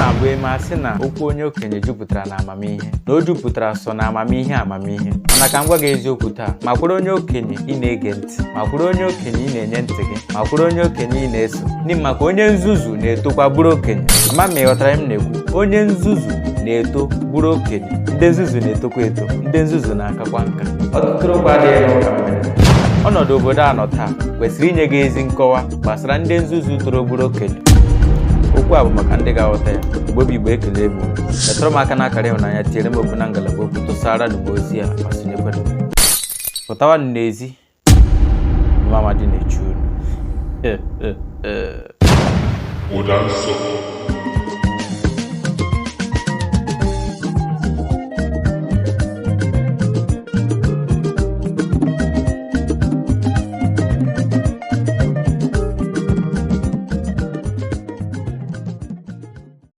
Na-abụ eme asị na okwu onye okenye jupụtara na amamihe, na o jupụtara sọ na amamihe amamihe. Mana ka m gwa gị eziokwu taa, ma kwere onye okenye ị na-ege ntị, ma kwere onye okenye ị na-enye ntị gị, ma kwere onye okenye ị na-eso n'ihi maka onye nzuzu na-etokwa bụrụ okenye. Ma ma ị ghọtara m na-ekwu, onye nzuzu na-eto bụrụ okenye. Ndị nzuzu na-etokwa eto, ndị nzuzu na-akakwa nka. Ọtụtụ okwu adịghị n'ụka mmiri. Ọnọdụ obodo a nọ taa kwesịrị inye gị ezi nkọwa gbasara ndị nzuzu toro bụrụ okenye. Okwu a bụ maka ndị ga-aghọta ya. Igbo bụ Igbo, ekele m. Metụrụ m aka n'akara ịhụnanya, tinyere m okwu na ngalaba okwu, tụsara m ozi a ma sonyekwana. Pụtawanụ n'ezi, mama dị na-echu unu. Ụda nsọ.